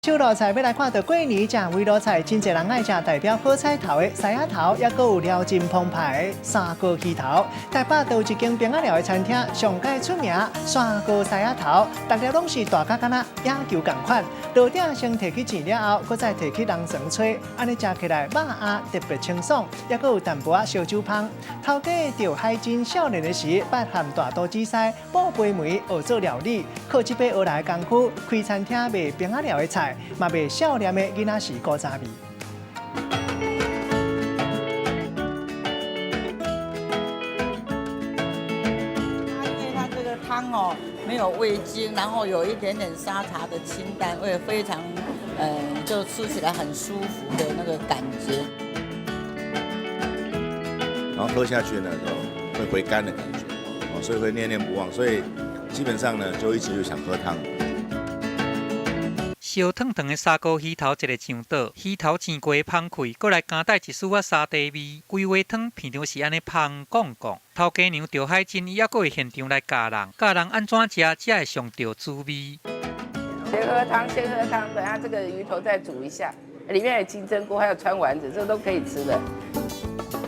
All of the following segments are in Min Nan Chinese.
手路菜欲來看著過年食圍爐菜，真濟人愛食代表好彩頭的獅仔頭，抑閣有料真澎湃的砂鍋魚頭。台北都有一間冰仔料的餐廳，上蓋出名砂鍋獅仔頭，逐粒攏是大甲敢若野球仝款。爐鼎先提去煎了後，閣再提去籠床炊，按呢食起來肉仔特別清爽，抑閣有淡薄仔燒酒芳。頭家趙海珍少年的時，捌和大肚子師寶貝梅學做料理，靠這擺學來的功夫，開餐廳賣冰仔料的菜。嘛賣少年的囡仔時古早味。因為它這個湯哦，沒有味精，然後有一點點沙茶的清淡味，非常，就吃起來很舒服的那個感覺。然後喝下去呢，就會回甘的感覺，哦，所以會念念不忘，所以基本上呢，就一直就想喝湯。燒燙燙的砂鍋魚頭一个上桌，魚頭煎過的芳氣，閣來加帶一絲仔沙茶味，規鍋湯鼻著是按呢芳絳絳。頭家娘趙海珍伊猶閣會現場來教人，教人按怎食才會上著滋味。先喝湯，先喝湯，等下這個魚頭再煮一下，裡面有金針菇，還有川丸子，這都可以吃的。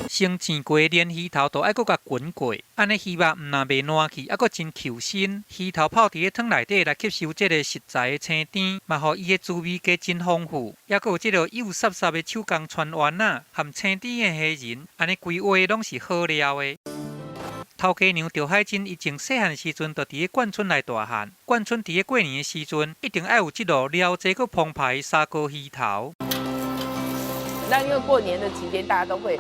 先煎過的鰱魚頭，都愛閣共滾過，按呢魚肉毋但袂爛去，猶閣真 Q 身。魚頭泡佇咧湯內底來吸收這个食材的腥甜，嘛予伊的滋味加真豐富。猶閣有這个幼濕濕的手工川丸仔，含青甜的蝦仁，按呢規鍋攏是好料的。頭家娘趙海珍伊從細漢時陣就佇咧冠村來大漢。冠村佇咧過年的時陣，一定愛有這道料濟閣澎湃的砂鍋魚頭。那因為過年的期間，大家都會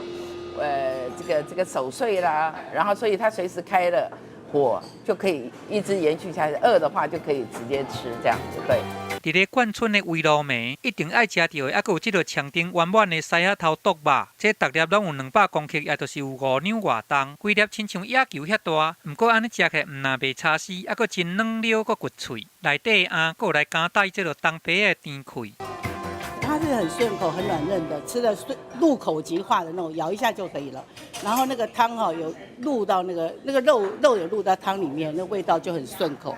這個守歲啦，然後所以他隨時開了火就可以一直延續下去，餓的話就可以直接吃這樣子，對。佇咧冠村的圍爐暝，一定愛食著的，猶閣有這个長長圓滿的獅仔頭剁肉，這逐粒攏有200公克，也就是有5兩外重，規粒親像野球遐大。毋過按呢食起來，毋但袂柴死，猶閣真軟溜閣骨脆，內底的餡閣有來加帶這个東白的甜氣。它是很順口、很軟嫩的，吃的順入口即化的那種，咬一下就可以了。然後那個湯哈有入到那個肉有入到湯裡面，那味道就很順口。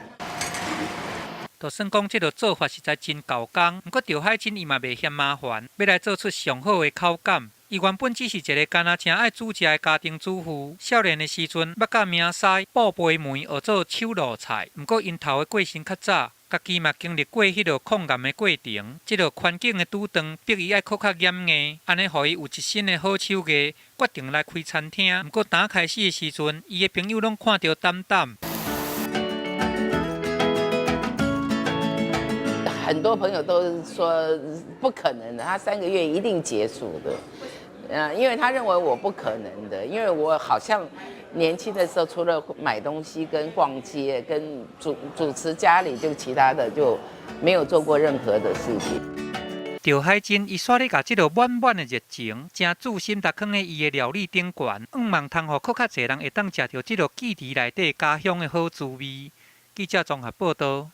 就算講這个做法實在真猴工，毋過趙海珍伊嘛袂嫌麻煩，欲來做出上好的口感。伊原本只是一个干焦誠愛煮食的家庭主婦，少年的時陣捌佮名師寶貝梅學做手路菜，毋過𪜶刣的過身較早。家己嘛經歷過彼个抗癌的過程，這个環境的拄斷，逼伊愛閣較嚴硬，按呢予伊有一身的好手藝，決定來開餐廳。毋過剛開始的時陣，伊的朋友攏看著膽膽。很多朋友都說不可能的，他3個月一定結束的。因為他認為我不可能的，因為我好像年輕的時候，除了買東西、跟逛街、跟主持家裡，就其他的就沒有做過任何的事情。趙海珍伊煞咧共這个滿滿的熱情，誠注心踏囥佇伊的料理頂懸，向望通予閣較濟人會當食著這个記憶內底家鄉的好滋味。記者綜合報導。